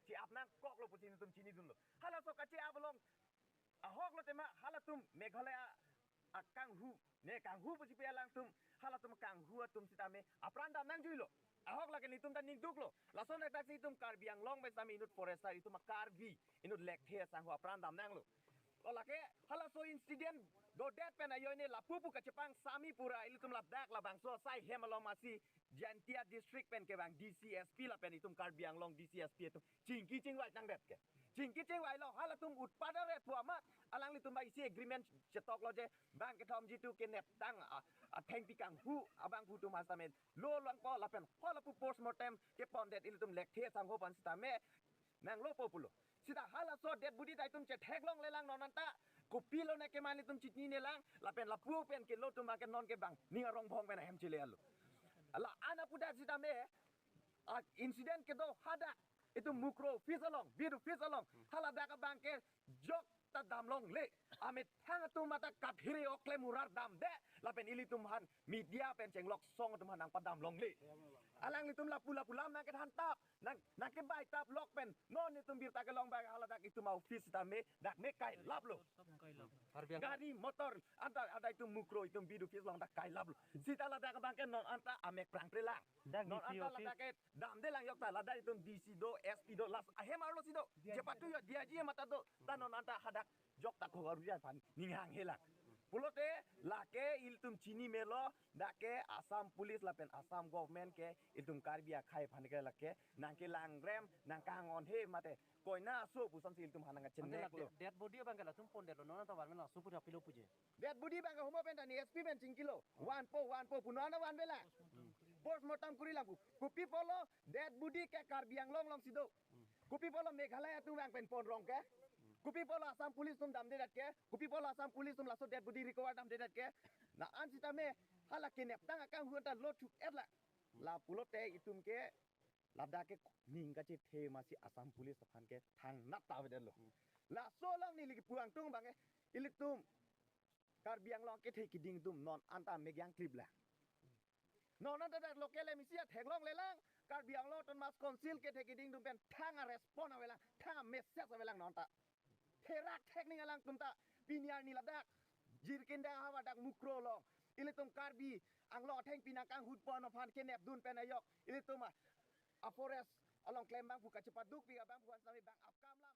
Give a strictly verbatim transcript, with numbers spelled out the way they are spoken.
che-ap nangkoklo pusi nelitum chinidunlo. Halaso kache-ap along ahok lo tema halatum Meghalaya akanghu, ne kanghu pusi pi alangtum, halatum kanghu atum sitame apran dam nangjuilo. Ahok lake nelitum ta ningduklo. Lason adak si itum Karbi Anglong pen sitame inut forester, itum Karbi, inut lekthe asangho apran dam nanglo. O lake halaso incident dodet pen ajoine lapu pu kachepang sami pura ilitum ladak labangso asai hem along masi Jaintia district pen kevang D C S P lapen itum Karbi Anglong D C S P atum chingki chingvai tangdet ke. Chingki chingvailo halatum utpadan ret pu amat alanglitum ba isi agreement chetoklo je bang kethom jitu keneptang a, athengpi kanghu abangphu atum ha sitame lo langpo lapen halapu postmortem kepondet ilitum lekthe asangho aphan sitame nanglopo pulo. Sita halaso dead body ta itum chetheklonglelang non anta kopilo ne keman itum chininelang lapen lapu pen kelo atum abangke non ke bang ning arong bhong pen ahem chele alo. La-an aputhak sitame a incident kedo hadak itum Mukro office along, beat office along, haladak abangke jok ta damlongle. Amethang atum ata kaphere oklem urar damde lapen ilitum aphan media pen chenglok song atum aphan nangpadamlongle. Alanglitum lapu lapu lam nangkethan tap, nang nangkebai tap lok pen non itum birta kelong bang haladak itum office sitame dak me kailaplo. Karbi Anglong. Gari motor anta ada itum Mukro itum beat office along dak kailaplo. Sita ladak abangke non anta amek prangprelang. Dak non D C anta office. Ladak ke damdelang jok ta ladak itum D C do, S P do, las ahem arlo si do. Chepatu jo D I G mata do. Ta non anta hadak jok ta kogaruja aphan ninghanghelang. Pulote lake ilitum chini melo dak ke Assam Police lapen Assam government ke ilitum Karbi akhei aphan ke lake nangkelangrem nangkangonhe mate koina aso puson si ilitum aphan nangkacheneklo. Ante la de-, dead body abangke latum pondetlo non anta vanvelo aso pu ta pilo puje. Dead body abangke humo pen ta ne S P pen chingkilo. Vanpo vanpo pu non vanvelang. Postmortem kurilang pu. Kopi apotlo dead body ke Karbi Anglong along si do. Kopi apotlo Meghalaya atum vang pen ponrong ke. Kopi apotlo Assam Police atum damdedet ke. Kopi apotlo Assam Police atum laso dead body recover damdedet ke. Na an sitame hala keneptang akanghu anta lo thuk-etlang. La pulote itum ke ladak ke ning kachethe masi Assam Police aphan ke thangnat ta avedetlo. Laso along neli kipu angtung abangke ilitum Karbi Anglong kethe kiding atum non anta mek jangkriplang. Non anta dak local M A C atheklonglelang, Karbi Anglong Autonomous Council kethe kiding atum pen thang arespond avelang, thang amessage avelang non ta. Therak thek ning alangtum ta, pini arni ladak, Jirkinda havar dak Mukro along. Ilitum Karbi Anglong athengpi nangkanghut pon aphan kenepdun pen ajok. Ilitum a, a forest along klem abangphu kachepadukpik abangphu an sitame bang apkam lam.